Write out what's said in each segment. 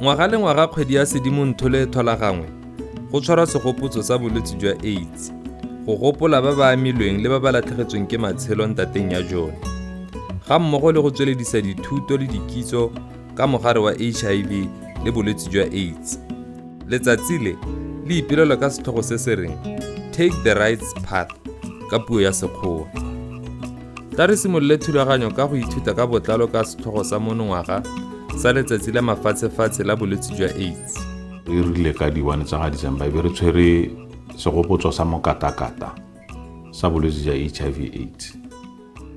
Ngwaga le ngwaga kgwedi ya Sedimonthole e tlhola gangwe go tshwarwa segopotso sa bolwetse jwa AIDS go gopola ba ba amilweng le ba ba latlhegetsweng ke matshelo ntateng ya jone, ga mmogo le go tsweledisa dithuto le dikitso ka mogare wa HIV le bolwetse jwa AIDS. Letsatsi le le ipelelwa ka setlhogo se se reng Take the Right Path ka puo ya Sekgowa. Tla re simolole thulaganyo ka go ithuta ka botlalo ka setlhogo sa monongwaga sa Letsatsi la Mafatshefatshe la Bolwetse jwa AIDS. E rile ka di-1 tsa ga December e be re tshwere segopotso sa mokatakata sa bolwetse jwa HIV AIDS,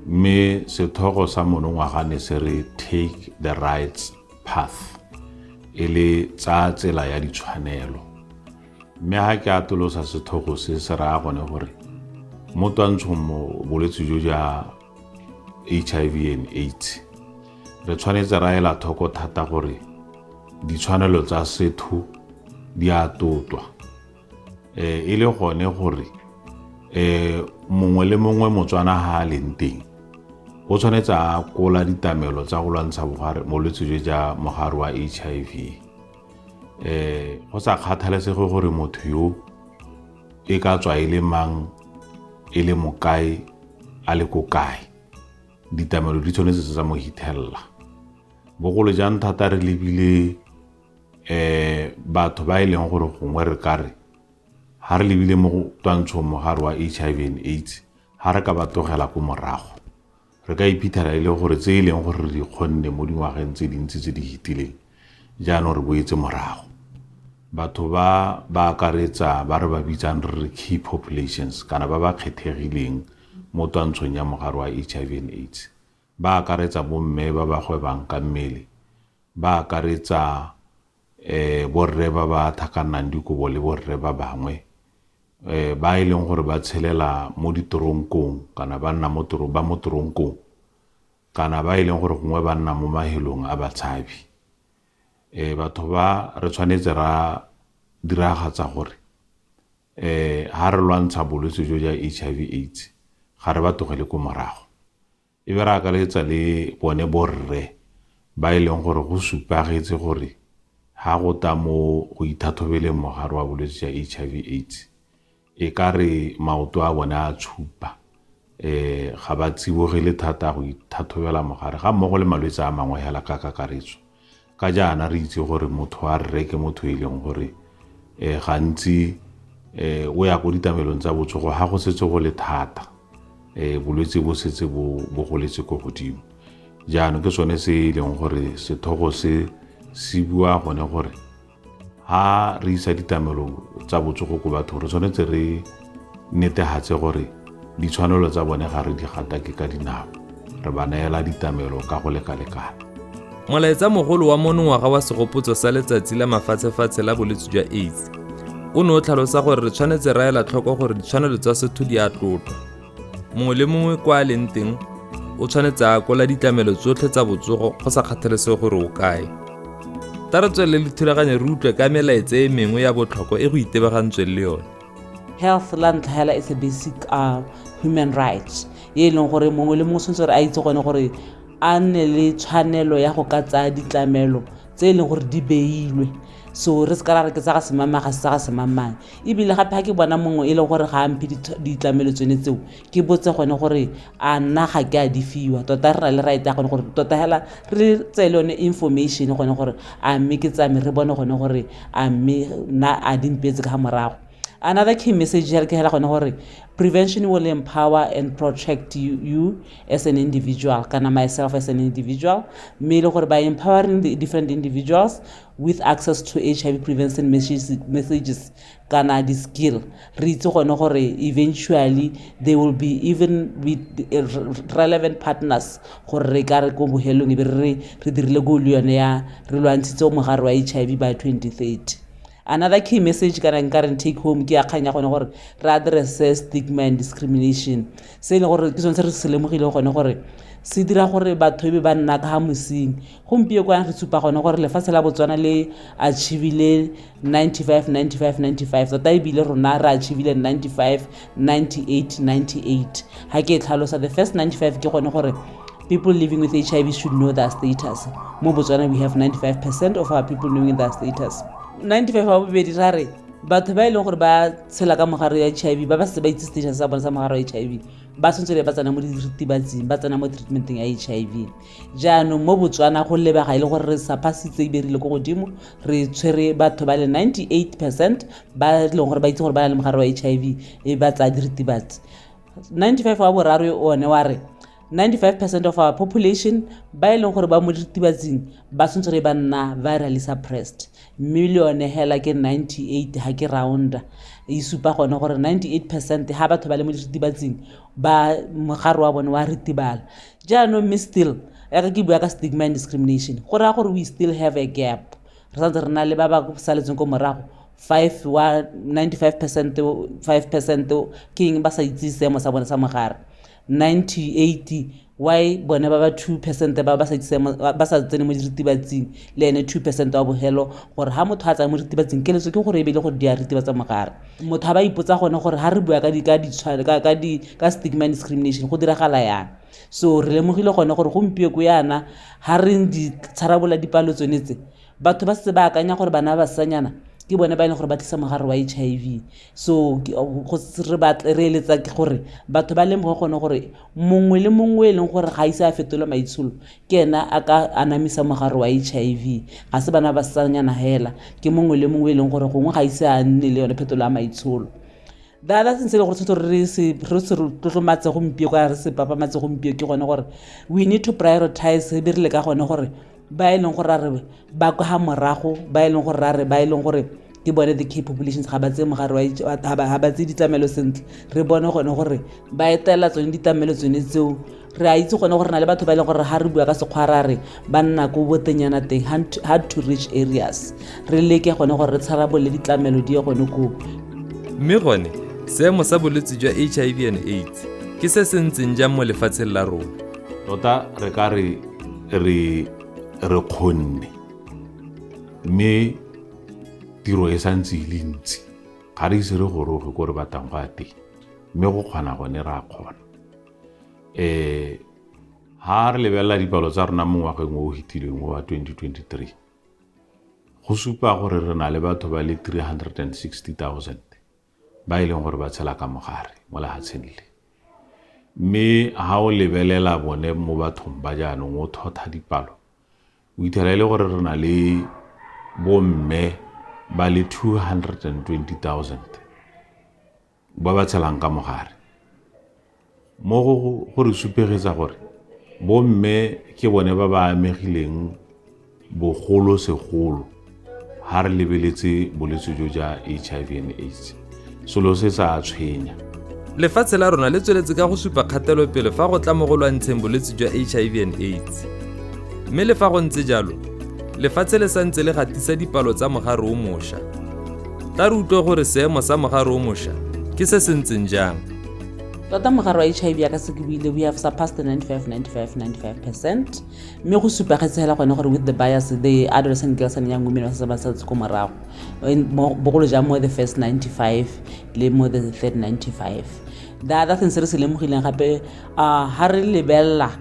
mme setlhogo sa monongwaga ne se re Take the Right Path, e le tsa tsela ya ditshwanelo. Mme ga ke atolosa setlhogo se, se raya gone gore mo twantshong mo bolwetse jo jwa HIV and AIDS re tshwanetse ra ela tlhoko thata gore ditshwanelo tsa setho di a totwa, e le gone gore mongwe le mongwe Motswana ha a leng teng o tshwanetse a kola ditamelo tsa go lwantsha bolwetse jo ja mogare wa HIV, go sa kgathalesege gore motho yo e ka tswa e le mang, e le mokae, a le ko kae, ditamelo di tshwanetse tsa mo hithelela. Bogolo jang thata re lebile batho ba e leng gore gongwe re ka re ha re lebile mo twantshong mogare wa HIV and AIDS, ha re ka ba tlogela ko morago re ka iphitlhela e le gore tse e leng gore re di kgonne mo dingwageng tse dintsi tse di fetileng jaanong re boetse morago. Batho ba ba akaretsa ba re ba bitsang re re key populations kana ba ba kgethegileng mo twantshong ya mogare wa HIV and AIDS, ba akaretsa bomme ba ba gwebang ka mmele, ba akaretsa borre ba ba tlhakannang dikobo le borre ba bangwe, ba e leng gore ba tshelela mo ditoronkong kana ba nna mo ba mo toronkong, kana ba e leng gore gongwe ba nna mo mahelong a batshabi. Batho ba re tshwanetse ra diragatsa gore ha re lwantsha bolwetse jo jwa HIV AIDS ga re ba tlogele ko morago. E be re akaretsa le bone borre ba e leng gore go supagetse gore ha go ta mo go ithathobeleng mogare wa bolwetse jwa HIV AIDS e ka re maoto a bone a tshupa, ga ba tsibogele thata go ithathobela mogare ga mmogo le malwetse a mangwe hela ka kakaretso. Ka jaana re itse gore motho wa rre ke motho e leng gore gantsi o ya ko ditamelong tsa botsogo ha go setse go le thata, bolwetse bo setse bo goletse ko godimo. Jaanong ke sone se e leng gore setlhogo se se bua gone gore ha re isa ditamelo tsa botsogo ko bathong re tshwanetse re netefatse gore ditshwanelo tsa bone ga re di gatake ka dinao, re ba neela ditamelo ka go lekalekana. Molaetsa mogolo wa monongwaga wa segopotso sa Letsatsi la Mafatshefatshe la Bolwetse jwa AIDS o ne o tlhalosa gore re tshwanetse ra ela tlhoko gore ditshwanelo tsa setho di a tlotlwa. Mongwe le mongwe kwa a leng teng o tshwanetse a akola ditlamelo tsotlhe tsa botsogo go sa kgathalesege gore o kae. Tla re tswelele le thulaganyo re utlwe ka melaetsa e mengwe ya botlhokwa e go itebagantsweng le yone. Health la ntlha hela is a basic human right e leng gore mongwe le mongwe o tshwanetse gore a itse gone gore a nne le tshwanelo ya go ka tsaya ditlamelo tse e leng gore di beilwe. So re se ka ra re ke tsa ga semangmang ga se tsa ga semangmang. Ebile gape ga ke bona mongwe e leng gore ga a mphe ditlamelo tsone tseo, ke botse gone gore a nna ga ke a di fiwa. Tota re na le right ya gone gore tota hela re tseye le yone information gone gore a mme ke tsame re bone gone gore a mme nna a di mpetse ka ga morago. Another key message here ke hela gone gore prevention will empower and protect you as an individual, kana myself as an individual. Mme e le gore by empowering the different individuals with access to HIV prevention messages kana di skill, re itse gone gore eventually they will be even with relevant partners gore re ka re ko bohelong e be re re dirile goal yone ya re lwantshitse mogare wa HIV by 2030. Another key message kana nka reng take home ke ya kgang ya gone gore re address stigma and discrimination. Se e leng gore ke sone se re se lemogileng gone gore se dira gore batho e be ba nna ka ga mosing. Gompieno kwa re supa gone gore lefatshe la Botswana le achievile 95, 95, 95, tota ebile rona re achievile 95, 98, 98. Ha ke e tlhalosa, the first 95 ke gone gore People living with HIV should know their status. Mo Botswana we have 95% of our people knowing their status. 95 wa bobedi ra re batho ba e leng gore ba tshela ka mogare ya HIV, ba ba setse ba itse status sa bone sa mogare wa HIV, ba tshwanetse le ba tsena mo diritibatsing, ba tsena mo treatmenteng ya HIV. Jaanong mo Botswana go lebega e le gore re surpassitse, e berile ko godimo, re tshwere batho ba le 98% ba e leng gore ba itse gore ba na le mogare wa HIV e ba tsaya diritibatsi. 95 wa boraro one wa re 95% of our population ba e leng gore ba mo diritibatsing ba tshwanetse gore ba nna virally suppressed, mme le yone hela ke 98 ga ke rounda, e supa gone gore 98% ha batho ba le mo diritibatsing ba mogare wa bone wa ritibala. Jaanong mme still yaka ke bua ka stigma and discrimination, go raya gore we still have a gap, re santse re na le ba ba saletseng ko morago 5 wa 95%, 5% ke eng ba sa itse seemo sa bone sa mogare, 98 why bone ba ba 2% ba ba sa itse ba sa tsene mo diritibatsing, le ene 2% wa bogelo gore ha motho a tsaya mo diritibatsing keletso ke gore e be le gore di a ritibatsa mogare. Motho ha ba ipotsa gone gore ha re bua ka di ka di ka di ka stigma and discrimination go diragala yang. So re lemogile gone gore gompieko yana ha re di tsharabola dipalo tsone tse, batho ba setse ba akanya gore bana ba basanyana ke bone ba e leng gore ba tlisa mogare wa HIV. So re batle re eletsa ke gore batho ba lemoge gone gore mongwe le mongwe e leng gore ga ise a fetole maitsholo ke ena a ka anamisa mogare wa HIV. Ga se bana ba basanyana hela, ke mongwe le mongwe e leng gore gongwe ga ise a nne le yone phetolo ya maitsholo. The other thing se e leng gore tshwanetse re se tlotlomatse gompieko, re se papamatse gompieko ke gone gore we need to prioritize, be re le ka gone gore ba e leng gore re ba kwa ha morago, ba e leng gore ra re ba e leng gore ke bone the key populations ga ba tseye mogare wa ga ba tseye ditlamelo sentle, re bone gone gore ba etela tsone ditlamelo tsone tseo. Re a itse gone gore na le batho ba e leng gore ga re bua ka sekgwa ra re ba nna ko botenyana teng, hard to reach areas, re leke gone gore re tsharabolole ditlamelo di ye gone koo. Mme gone seemo sa bolwetse jwa HIV and AIDS ke se se ntseng jang mo lefatsheng la rona? Tota re ka re re kgonne, mme tiro e santse e le ntsi, ga re ise re goroge ko re batlang go ya teng, mme go kgona gone re a kgona. Ha re lebelela dipalo tsa rona mo ngwageng o o fetileng wa 2023, go supa gore re na le batho ba le 360,000 ba e leng gore ba tshela ka mogare mo lefatsheng le. Mme ha o lebelela bone mo bathong ba jaanong o thotha dipalo, o ithela e le gore re na le bomme ba le 220,000 ba ba tshelang ka mogare. Mo go re supegetsa gore bomme ke bone ba ba amegileng bogolosegolo ha re lebeletse bolwetse jo ja HIV and AIDS. Selo se sa tshwenya. Lefatshe la rona le tsweletse ka go supa kgatelopele fa go tla mo go lwantsheng bolwetse jwa HIV and AIDS. Mme le fa go ntse jalo, lefatshe le santse le gatisa dipalo tsa mogare o mošwa. Tla re utlwe gore seemo sa mogare o mošwa ke se se ntseng jang. Tota mogare wa HIV ya ka se ke buile, we have surpassed the 95, 95, 95%. Mme go supagetse hela gone gore with the bias, the adolescent girls and young women ba setse ba setse ko morago, bogolo jang mo the first 95 le mo the third 95. The other thing se re se lemogileng gape, ha re lebelela,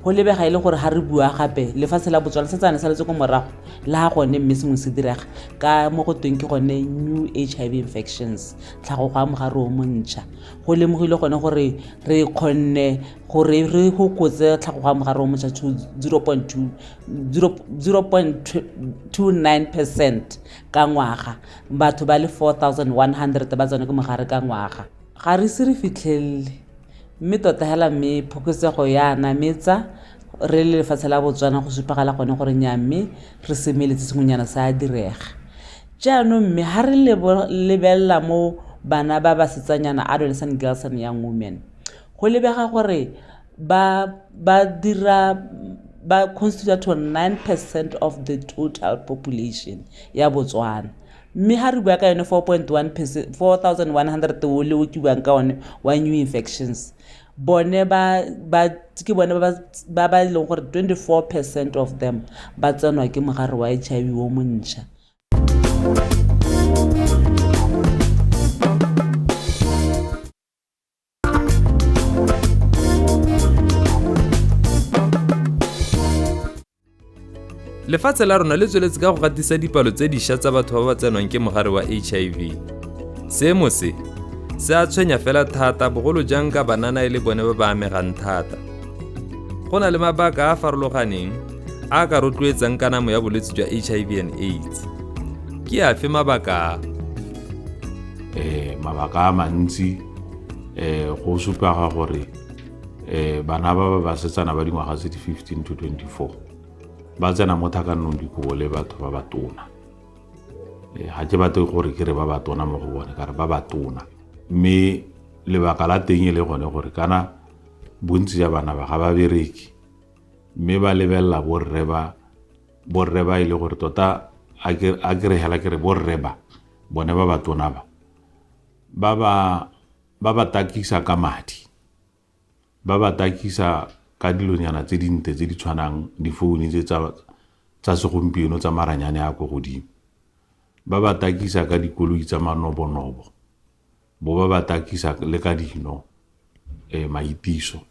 go lebega e le gore ha re bua gape lefatshe la Botswana setsane saletse ko morago le ha gone mme sengwe se direga ka mo go tweng ke gone new HIV infections, tlhago go a mogare o montšha. Go lemogile gone gore re kgonne gore re fokotse tlhago go a mogare o montšha to 0.29% ka ngwaga, batho ba le 4,100 ba tsone ke mogare ka ngwaga. Ga re se re fitlhelele, mme tota hela mme phokotsego ya nametsa re le lefatshe la Botswana go supagala gone gore nnyaa mme re semeletse sengwenyana sa direga. Jaanong mme ha re lebelela mo bana ba basetsanyana, adolescent girls and young women, go lebega gore ba dira ba constitute to 9% of the total population ya Botswana. Mme ha re bua ka yone 4.1%, 4,100 o le o ke buang ka one wa new infections, bone ba ke bone ba ba leng gore 24% of them ba tsenwa ke mogare wa HIV o montšha. Lefatshe la rona le tsweletse ka go gatisa dipalo tse dišwa tsa batho ba ba tsenwang ke mogare wa HIV. Seemo se se a tshwenya fela thata bogolo jang ka banana e le bone ba ba amegang thata. Go na le mabaka a a farologaneng a a ka rotloetsang kanamo ya bolwetse jwa HIV and AIDS. Ke afe mabaka a? Mabaka a mantsi go supaga gore bana ba ba basetsana ba dingwaga tse di 15 to 24 ba tsena mo tlhakanong dikobo le batho ba batona. Ga ke batle gore ke re ba batona mo go bone, ka re ba batona, mme lebaka la teng e le gone gore kana bontsi ja bana ba ga ba bereke, mme ba lebelela borre ba e le gore tota a ke re hela ke re borre ba bone ba batona ba ba ba takisa ka madi, ba ba takisa ka dilonyana tse dintle tse di tshwanang difounu tse tsa segompieno tsa maranyane a ko godimo, ba ba takisa ka dikoloi tsa manobonobo, bo ba ba takisa le ka dino maitiso.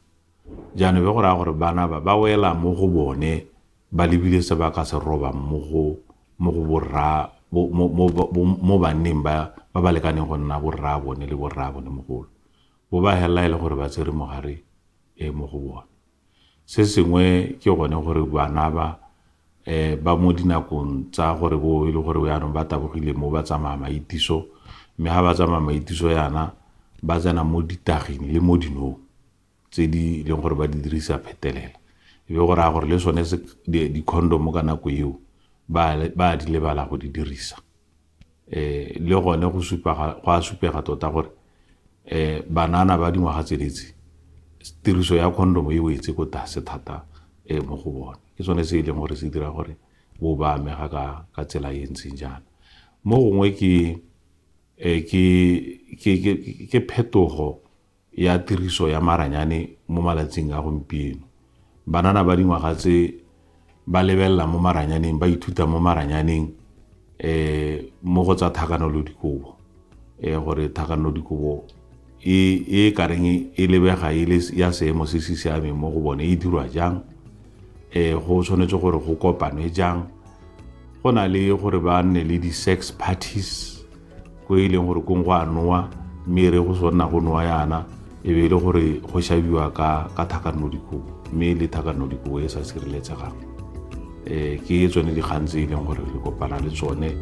Jaanong be go raya gore bana ba ba wela mo go bone ba lebile se ba ka se robang mo go borra mo banneng ba ba lekaneng go nna borra bone le borra bone mogolo, bo ba hela e le gore ba tsere mogare mo go bone. Se sengwe ke gone gore bana ba ba mo dinakong tsa gore bo e le gore jaanong ba tabogile mo ba tsamaya maitiso, mme ga ba tsamaya maitiso yana ba tsena mo ditageng le mo dinong tse di leng gore ba di dirisa phetelela, e be go raya gore le sone di-condom ka nako eo ba di lebala go di dirisa. Le gone go a supega tota gore banana ba dingwaga tse letse tiriso ya condom e wetse ko tlase thata mo go bone. Ke sone se e leng gore se dira gore bo ba amega ka tsela e ntseng jaana. Mo gongwe ke phetogo ya tiriso ya maranyane mo malatsing a gompieno. Banana ba dingwaga tse ba lebelela mo maranyaneng, ba ithuta mo maranyaneng mo go tsa tlhakanelodikobo, gore tlhakanelodikobo e kareng e lebega e le ya seemo se se siameng mo go bone e dirwa jang, go tshwanetse gore go kopanwe jang. Go na le gore ba nne le di-sex parties ko e leng gore kong go a nowa, mme re go sonna go nowa yana e be e le gore go shabiwa ka tlhakanelodikobo, mme le tlhakanelodikobo e sa sireletsegang. Ke tsone dikgang tse e leng gore re kopana le tsone.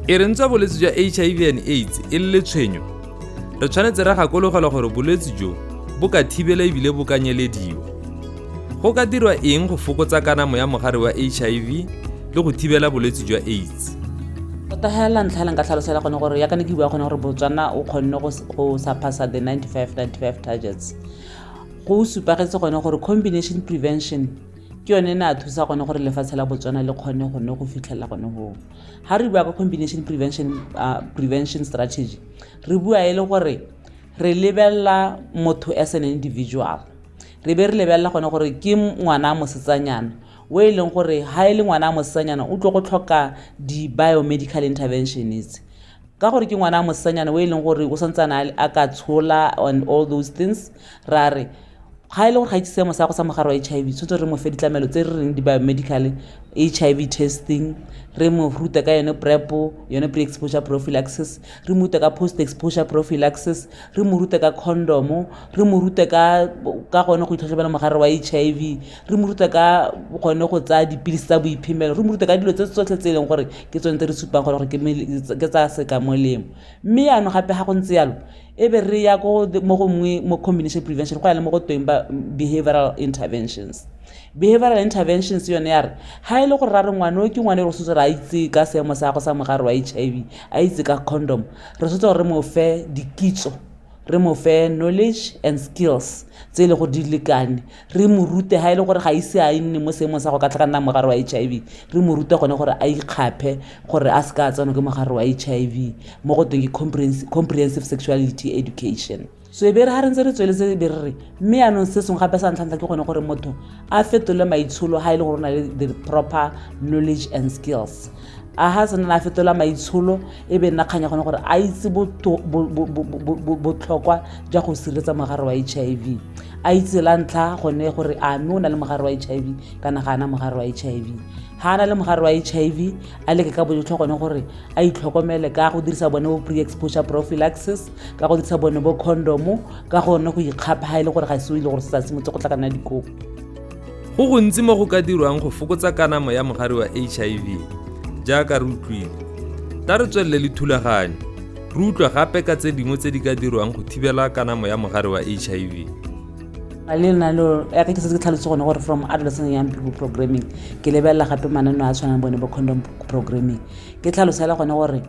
E re ntswa bolwetse jwa HIV and AIDS e le letshwenyo, re tshwanetse ra gakologelwa gore bolwetse jo bo ka thibela ebile bo ka nyelediwa. Go ka dirwa eng go fokotsa kanamo ya mogare wa HIV le go thibela bolwetse jwa AIDS? Tota hela ntlha nka tlhalosela gone gore ya ka ne ke bua gone gore Botswana o kgonne go surpassa the 95-95 targets. Go supagetse gone gore combination prevention ke yone ne a thusa gone gore lefatshe la Botswana le kgone gone go fitlhelela gone go. Ha re bua ka combination prevention strategy, re bua e le gore re lebella motho as an individual, re be re lebella gone gore ke ngwana mosetsanyana o e leng gore ha e le ngwana mosetsanyana o tlo go tlhoka di-biomedical interventions, ka gore ke ngwana mosetsanyana o e leng gore o santsane a ka tshola and all those things. Ra re ga e le gore ga itse seemo sa go sa mogare wa HIV, tshwanetse re mo fe ditlamelo tse re reng di-biomedical HIV testing, re mo rute ka yone PrEP, yone pre-exposure prophylaxis, re mo rute ka post-exposure prophylaxis, re mo rute ka condom, re mo rute ka gone go itlhatlhobela mogare wa HIV, re mo rute ka gone go tsaya dipilisi tsa boiphemelo, re mo rute ka dilo tse tsotlhe tse e leng gore ke tsone tse re supang gore ke tsa sekamolemo. Mme yaanong gape ga go ntse yalo, e be re ya ko mo gongwe mo combination prevention go ya le mo go tweng ba behavioral interventions. Behavioral interventions yone ya re ha e le gore ra re ngwana o ke ngwana e re setse re a itse ka seemo sa go sa mogare wa HIV, a itse ka condom, re setse gore re mo fe dikitso, re mo fe knowledge and skills tse e le gore di lekane, re mo rute ha e le gore ga ise a nne mo seemong sa go ka tlhakanna mogare wa HIV, re mo rute gone gore a ikgaphe gore a seka a tsenwa ke mogare wa HIV, mo go teng ke comprehensive sexuality education. So e be re ha re ntse re tsweletse be re re mme yaanong se sengwe gape sa ntlha-ntlha ke gone gore motho a fetole maitsholo ha e le gore o na le the proper knowledge and skills. A ha se nna a fetola maitsholo e be nna kganya gone gore a itse botlhokwa jwa go sireletsa mogare wa HIV, a itse la ntlha gone gore a mme o na le mogare wa HIV kana ga ana mogare wa HIV. Ga a na le mogare wa HIV, a leke ka bojotlhe gone gore a itlhokomele ka go dirisa bone bo pre-exposure prophylaxis, ka go dirisa bone bo condom, ka gone go ikgapha ga e le gore ga se o ile gore se sa simotse go tlhakana dikobo. Go gontsi mo go ka dirwang go fokotsa kanamo ya mogare wa HIV, jaaka re utlwile. Tla re tswelele le thulaganyo, re utlwe gape ka tse dingwe tse di ka dirwang go thibela kanamo ya mogare wa HIV. Le lenaneo ya ka ke setse ke tlhalositse gone gore from adolescent young people programming ke lebelela gape mananeo a tshwanang bone bo condom programming. Ke tlhalosela gone gore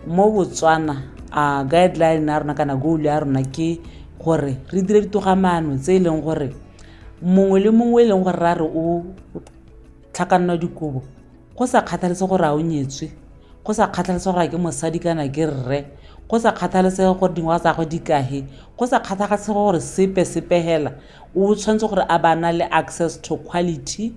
mo Botswana a guideline ya rona kana goal ya rona ke gore re dire ditogamaano tse e leng gore mongwe le mongwe e leng gore ra re o tlhakanna dikobo, go sa kgathalesege gore a o nyetswe, go sa kgathalesege gore a ke mosadi kana ke rre, go sa kgathalesege gore dingwaga tsa gagwe di kae, go sa kgathalesege gore sepe sepe hela, o tshwanetse gore a ba na le access to quality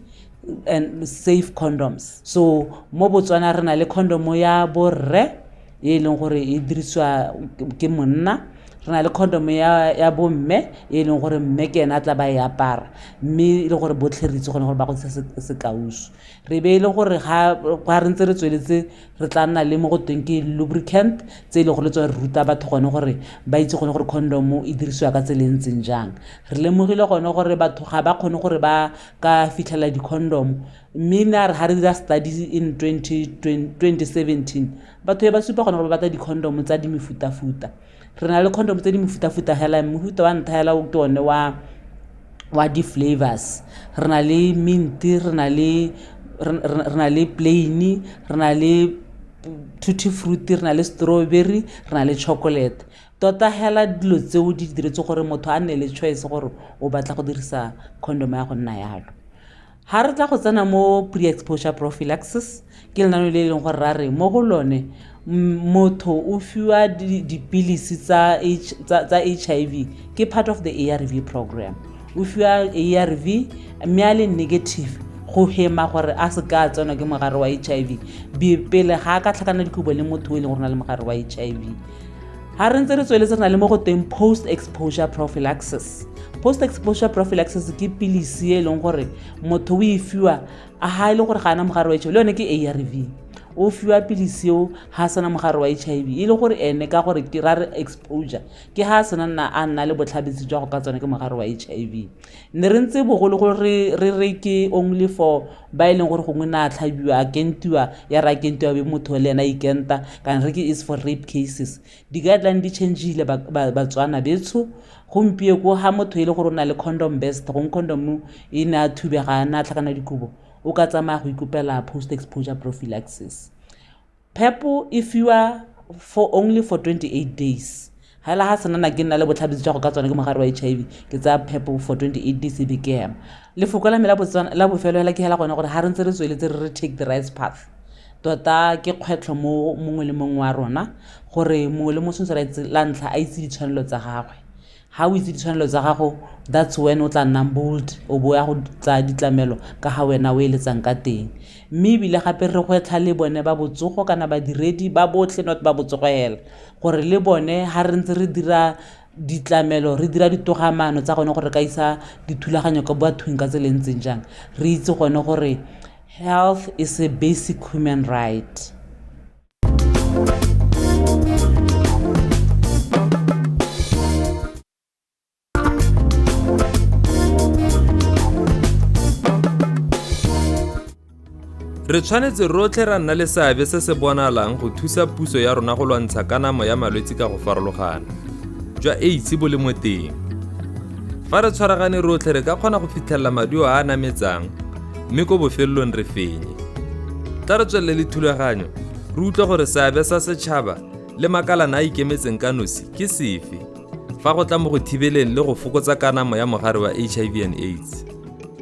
and safe condoms. So mo Botswana re na le condom ya borre e leng gore e dirisiwa ke monna, re na le condom ya bomme e leng gore mme ke ena a tla ba e apara, mme e le gore botlhe re itse gone gore ba go ntsha sekausu. Re be e le gore ga re ntse re tsweletse re tla nna le mo go tweng ke lubricant tse e leng gore le tsone re ruta batho gone gore ba itse gone gore condom e dirisiwa ka tsela e ntseng jang. Re lemogile gone gore batho ga ba kgone gore ba ka fitlhela di-condom, mme ne re ga re dira study in 2017 batho ba supa gone gore ba batla di-condom tsa di mefutafuta. Re na le condom tse di mefutafuta hela, mofuta wa ntlha hela ke one wa di-flavors. Re na le mint, re na le plain, re na le tutti frutti, re na le strawberry, re na le chocolate. Tota hela dilo tseo di diretse gore motho a nne le choice gore o batla go dirisa condom ya go nna yalo. Ha re tla go tsena mo pre-exposure prophylaxis, ke lenaneo le e leng gore ra re mo go lone motho o fiwa dipilisi tsa HIV, ke part of the ARV program. O fiwa ARV mme a le negative go hema gore a se ka tsenwa ke mogare wa HIV pele ga a ka tlhakana dikobo le motho o e leng gore o na le mogare wa HIV. Ha re ntse re tsweletse re na le mo go teng post-exposure prophylaxis. Post-exposure prophylaxis ke pilisi e leng gore motho o e fiwa ha e le gore ga ana mogare wa HIV, le yone ke ARV. O fiwa pilisi eo ha a sena mogare wa HIV, e le gore ene ka gore ke ra re exposure ke ha a sena nna a nna le botlhabetsi jwa go ka tsona ke mogare wa HIV. Ne re ntse bogologolo re re ke only for ba e leng gore gongwe na a tlhabiwa a kentiwa, ya re a kentiwa be motho le ena a ikenta, kana re ke is for rape cases. Di-guideline di change-ile Batswana betsho. Gompieko ha motho e le gore o na le condom best, gongwe condom e ne a thubega a na tlhakana dikobo, o ka tsamaya go ikopela post exposure prophylaxis. PEP e fiwa for only for 28 days. Ha la ha sena na ke nna le botlhabetsi jwa go ka tsona ke mogare wa HIV, ke tsaya PEP for 28 days e be ke ema. Lefoko la me la Botswana la bofelo hela ke hela gone gore ha re ntse re tsweletse re take the right path. Tota ke kgwetlho mo mongwe le mongwe wa rona gore mongwe le mongwe tshwanetse la ntlha a itse ditshwanelo tsa gagwe. Ha o itse ditshwanelo tsa gago, that's when o tla nnang bold, o bo ya go tsaya ditlamelo ka ga wena o eletsang ka teng. Mme ebile gape re gwetlha le bone ba botsogo kana badiredi ba botlhe, not ba botsogo hela, gore le bone ha re ntse re dira ditlamelo, re dira ditogamaano tsa gone gore re ka isa dithulaganyo ka bathong ka tsela e ntseng jang, re itse gone gore health is a basic human right. Re tshwanetse rotlhe ra nna le seabe se se bonalang go thusa puso ya rona go lwantsha kanamo ya malwetse ka go farologana, jwa AIDS bo le mo teng. Fa re tshwaragane rotlhe re ka kgona go fitlhelela maduo a a nametsang, mme ko bofelelong re fenye. Tla re tswelele le thulaganyo, re utlwe gore seabe sa setšhaba le makalana a ikemetseng ka nosi ke sefe fa go tla mo go thibeleng le go fokotsa kanamo ya mogare wa HIV and AIDS.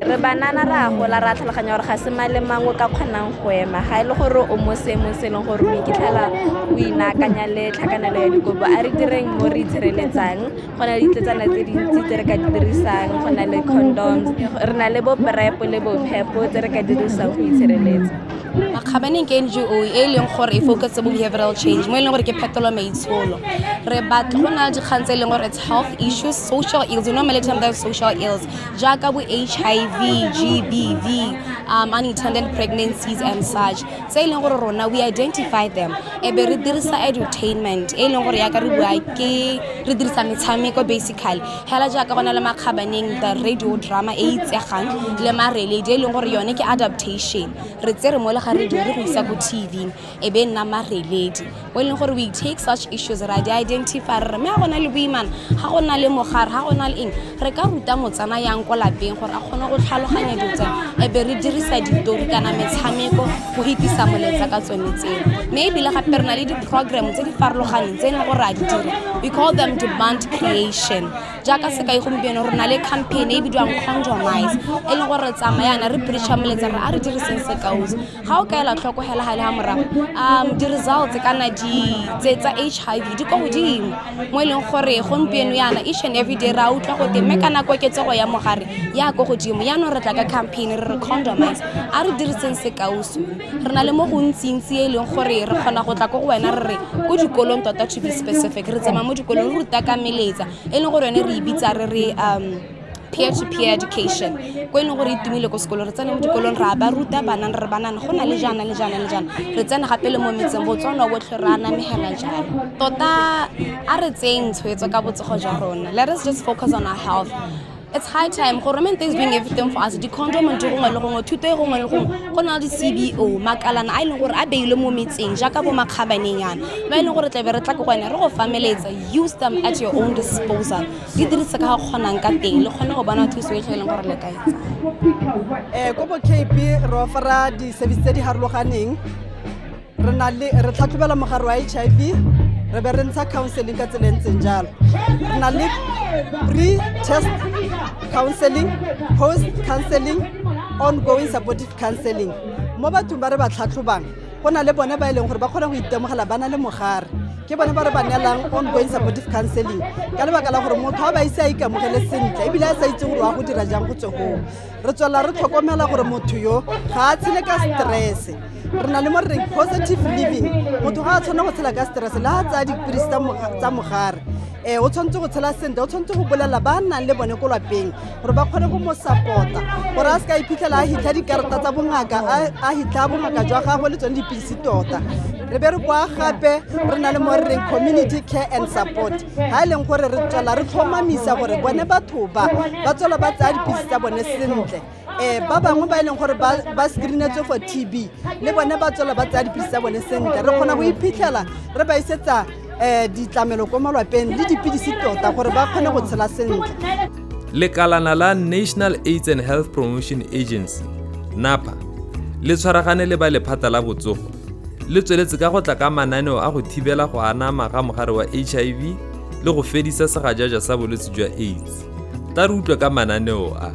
Re banana re a gola, re a tlhaloganya gore ga se mang le mang o ka kgonang go ema. Ga e le gore o mo seemong se e leng gore o iphitlhela o inaakanya le tlhakanelo ya dikobo, a re direng mo re itshireletsang. Go na le ditletsana tse dintsi tse re ka di dirisang, go na le condoms, re na le bo PrEP le bo PEP tse re ka di dirisang go itshireletsa. Makgabaneng ke NGO e leng gore e focus mo behavioral change, mo e leng gore ke phetolo maitsholo. Re batla go na le dikgang tse e leng gore it's health issues, social ills, you know, normally term that social ills, jaaka bo HIV, HIV, GBV, unintended pregnancies and such, tse e leng gore rona we identify them, e be re dirisa edutainment, e leng gore yaka re bua ke re dirisa metshameko basically hela jaaka go na le Makgabaneng, the radio drama e itsegang, le Mareledi, e leng gore yone ke adaptation. Re tsere mo le ga radio re go isa ko TV, e be nna Mareledi, mo e leng gore we take such issues, ra di identify, re re mme ga go na le boimana, ga go na le mogare, ga go na le eng, re ka ruta motsana yang ko lapeng gore a kgone go tlhaloganya dilo tsena, e be re dirisa ditori kana metshameko go hetisa molaetsa ka tsone tseo. Mme ebile gape re na le di-program tse di farologaneng tse e leng gore re a di dira, we call them demand creation. Jaaka sekai, gompieno re na le campaign e bidiwang Condomise, e leng gore re tsamayana re preacha molaetsa, re a re diriseng sekausi. Ga o kaela tlhoko hela ga le ga morago, di-results kana tse tsa HIV di ko godimo, mo e leng gore gompieno yana each and every day re a utlwa gote mme kana koketsego ya mogare ya ko godimo. Yaanong re tla ka campaign re re condomise, a re diriseng sekausu. Re na le mo gontsintsi e leng gore re kgona go tla ko go wena, re re ko dikolong tota, to be specific, re tsamaya mo dikolong re ruta ka meletsa, e leng gore yone re e bitsa re re peer to peer education, ko e leng gore e tumile ko sekolong. Re tsena mo dikolong, re a ba ruta bana, re banana go na le jaana le jaana le jaana. Re tsena gape le mo metseng, Botswana botlhe re a namegela jalo. Tota a re tseyeng tshwetso ka botsogo jwa rona. Let us just focus on our health. It's high time. Government is doing everything for us. Di-condom di gongwe le gongwe, thuto e gongwe le gongwe, go na le di-CBO, makalana a e leng gore a beilwe mo metseng jaaka bo Makgabaneng yana, ba e leng gore tlabe re tla ko go wena re go fameletsa. Use them at your own disposal, di dirise ka ga kgonang ka teng, le kgone go bona thuso e e leng gore le ka e tsaya. Ko bo KB re offera di-service tse di harologaneng. Re na le re tlhatlhobela mogare wa HIV, re be re ntsha counseling ka tsela e ntseng jalo. Re na le pre-test counseling, post counseling, ongoing supportive counseling. Mo bathong ba re ba tlhatlhobang, go na le bone ba e leng gore ba kgona go itemogela ba na le mogare, ke bone ba re ba neelang ongoing supportive counseling, ka lebaka la gore motho a ba ise a ikamogele sentle ebile a sa itse gore wa go dira jang go tswe goo. Re tswelela re tlhokomela gore motho yo ga a tshele ka stress. Re na le mo re reng positive living. Motho ga a tshwana go tshela ka stress le ga tsaya dipilisi tsa mogare, o tshwanetse go tshela sentle, o tshwanetse go bolelela ba nnang le bone ko lapeng gore ba kgone go mo support-a, gore a se ka iphitlhela a hitlha dikarata tsa bongaka, a hitlha bongaka jwa gagwe le tsone dipilisi tota. Re be re boa gape re na le mo re reng community care and support, ga e leng gore re tswela re tlhomamisa gore bone batho ba ba tswela ba tsaya dipilisi tsa bone sentle. Ba bangwe ba e leng gore ba screenetswe for TB, le bone ba tswela ba tsaya dipilisi tsa bone sentle. Re kgona go iphitlhela re ba isetsa ditlamelo ko malwapeng le dipilisi tota gore ba kgone go tshela sentle. Lekalana la National AIDS and Health Promotion Agency, NAPHA, le tshwaragane le ba lephata la botsogo, le tsweletse ka go tla ka mananeo a go thibela go anama ga mogare wa HIV le go fedisa segajaja sa bolwetse jwa AIDS. Tla re utlwe ka mananeo a.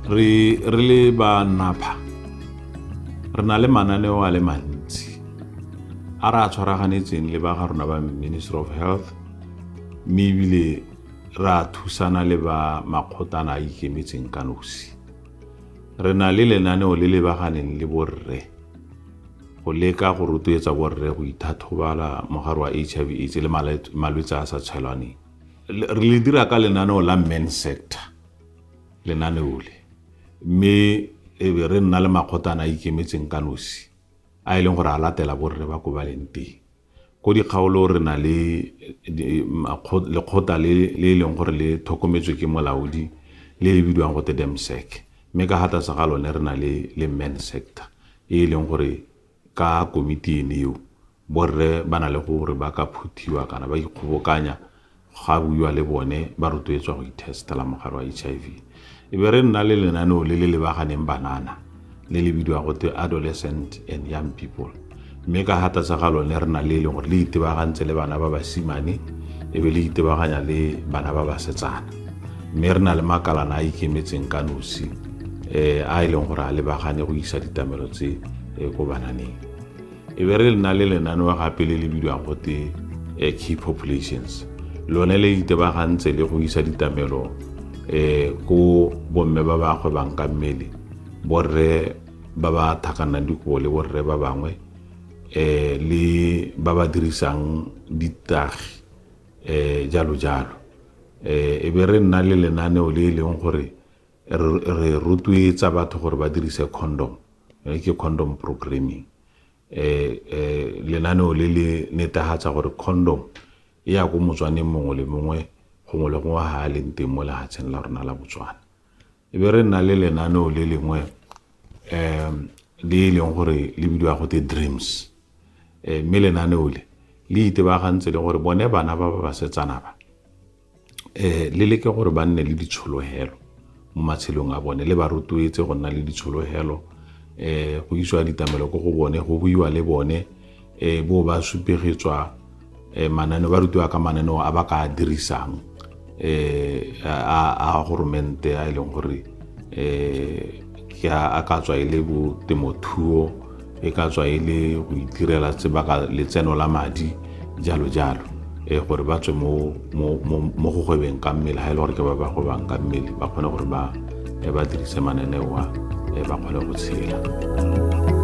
Re le ba NAPHA re na le mananeo a le mantsi a re a tshwaraganetseng le ba ga rona ba Ministry of Health, mme ebile re a thusana le ba makgotana a ikemetseng ka nosi. Re na le lenaneo le lebaganeng le borre, go leka go rotloetsa borre go ithathobala mogare wa HIV AIDS le malwetse a sa tshelwaneng. Re le dira ka lenaneo la men sector lenaneo le, mme e be re nna le makgotana a ikemetseng ka nosi a e leng gore a latela borre ba ko ba leng teng ko dikgaolo. Re na le lekgotla le le leng gore le tlhokometswe ke molaodi, le le bidiwang gote DemSec, mme ka ga tlase ga lone re na le men sector, e leng gore ka komiti ene eo borre ba na le gore ba ka phuthiwa kana ba ikgobokanya, ga buiwa le bone, ba rotloetswa go itestela mogare wa HIV. E be re nna le lenaneo le le lebaganeng banana, le le bidiwa gote adolescent and young people, mme ka ga tlase ga lone re na le e leng gore le itebagantse le bana ba basimane, e be le itebaganya le bana ba basetsana. Mme re na le makalana a ikemetseng ka nosi a e leng gore a lebagane go isa ditamelo tse ko bananeng. E be re nna le lenaneo gape le le bidiwang gote key populations. Lone le itebagantse le go isa ditamelo ko bomme ba ba gwebang ka mmele, borre ba ba thakanang dikobo le borre ba bangwe, le ba ba dirisang ditagi, jalo jalo. E be re nna le lenaneo le e leng gore Re rotloetsa batho gore ba dirise condom, yone ke condom programming. Lenaneo le le netefatsa gore condom e ya ko Motswaneng mongwe le mongwe, gongwe le gongwe ga a leng teng mo lefatsheng la rona la Botswana. E be re nna le lenaneo le lengwe le e leng gore le bidiwa gote Dreams, mme lenaneo le le itebagantse le gore bone bana ba ba basetsana ba le leke gore ba nne le ditshologelo mo matshelong a bone, le ba rotloetse go nna le ditshologelo, go isiwa ditamelo ko go bone, go buiwa le bone, bo ba supegetswa mananeo, ba rutiwa ka mananeo a ba ka dirisang a goromente, a e leng gore ke a ka tswa e le bo temothuo, e ka tswa e le go itirela sebaka letseno la madi, jalo jalo, gore ba tswe mo go gwebeng ka mmele. Ga e le gore ke ba ba gwebang ka mmele, ba kgone gore ba dirise mananeo a, ba kgone go tshela.